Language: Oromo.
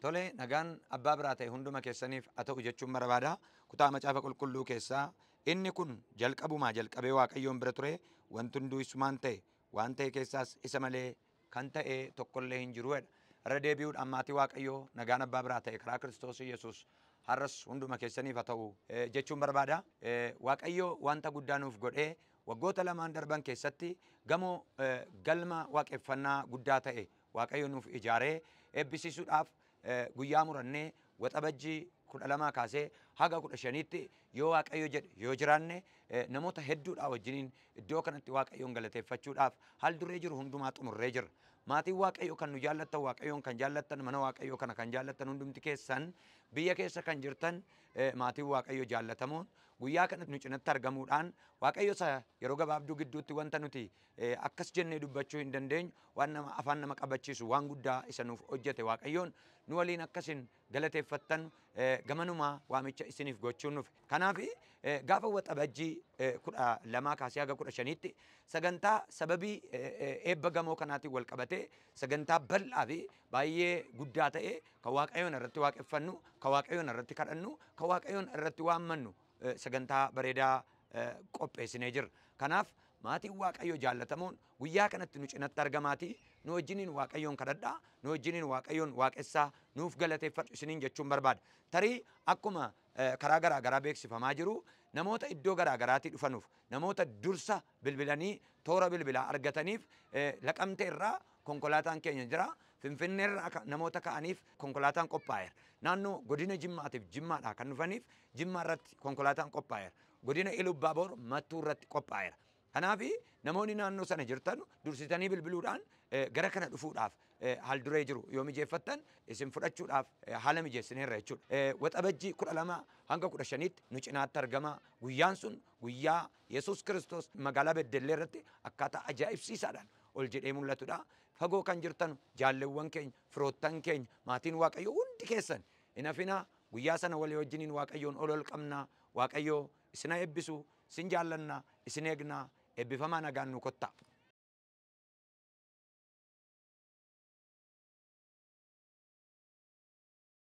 Tole, nagaan abbaa biraa ta'e hunduma keessaniif haa ta'u jechuun barbaada. Kutaa macaafa qulqulluu keessaa inni kun jalqabumaa jalqabee Waaqayyoon bira ture, wanti hunduu isumaan ta'e, waan ta'e keessaas isa malee kan ta'e tokkollee hin jiru jedha. Irra deebi'uudhaan maatii Waaqayyoo, nagaan abbaa biraa ta'e karaa Kiristoos Yesuus har'as hunduma keessaniif haa ta'u jechuun barbaada. Waaqayyo wanta guddaa nuuf godhee waggoota lamaan darban keessatti gamoo galma waaqeffannaa guddaa ta'e Waaqayyo nuuf ijaaree eebbisiisuudhaaf guyyaa murannee waxabajjii 12 kaasee haga 15tti yoo Waaqayyo jedhe yoo jiraanne namoota hedduudhaa wajjiniin iddoo kanatti Waaqayyoon galateeffachuudhaaf haal duree jiru hundumaa xumurree jirra. Maatiin Waaqayyoo kan nu jaallattan, Waaqayyoon kan jaallattan, mana Waaqayyoo kana kan jaallattan hundumti keessan, biyya keessa kan jirtan maatiin Waaqayyoo jaallatamuun guyyaa kana nu cinatti argamuudhaan Waaqayyo isa yeroo gabaabduu gidduutti wanta nuti akkas jennee dubbachuu hin dandeenyu, waan nama afaan nama qabachiisu waan guddaa isa nuuf hojjete Waaqayyoon nu waliin akkasin galateeffattan gamanumaa waamicha isiniif gochuun nuuf. Kanaaf gaafa waxabajjii 12 kaasee haga 15tti sagantaa sababii eebba gamoo kanaatiin wal qabatee sagantaa bal'aa fi baay'ee guddaa ta'e kan Waaqayyoon irratti waaqeffannu, kan Waaqayyoon irratti kadhannu, kan Waaqayyoon irratti waammannu sagantaa bareedaa qopheessinee jirra. Kanaaf maatiin Waaqayyoo jaallatamuun guyyaa kanatti nu cinatti argamaatii nu wajjiniin Waaqayyoon kadhadhaa, nu wajjiniin Waaqayyoon waaqessaa, nuuf galateeffadhu isiniin jechuun barbaada. Tarii akkuma karaa garaa garaa beeksifamaa jiru namoota iddoo garaa garaatii dhufanuuf, namoota dursa bilbilanii toora bilbilaa argataniif Laqamtee irraa konkolaataan keenya jira. Finfinnee irraa namoota ka'aniif konkolaataan qophaa'eera. Naannoo godina Jimmaatiif Jimmaadhaa kan dhufaniif Jimmaa irratti konkolaataan qophaa'eera. Godina Ilubbaaboor Mattuu irratti qophaa'eera. Kanaaf namoonni naannoo sana jirtan dursitanii bilbiluudhaan gara kana dhufuudhaaf haal duree jiru yoo mijeeffattan isin fudhachuudhaaf haala mijeessineerra jechuudha. Waxabajjii 12 hanga 15tti nu cinaatti argama. Guyyaan sun guyyaa Yesuus Kiristoos magaalaa Beddellee irratti akkaataa ajaa'ibsiisaadhaan ol jedhee mul'atudha. Fagoo kan jirtan jaalleewwan keenya, firoottan keenya, maatiin Waaqayyoo hundi keessan hin hafinaa. Guyyaa sana walii wajjiniin Waaqayyoon ol ol qabnaa. Waaqayyoo isin eebbisu, isin jaallannaa, isin eegnaa. Eebbifamaa, nagaan nu kottaa.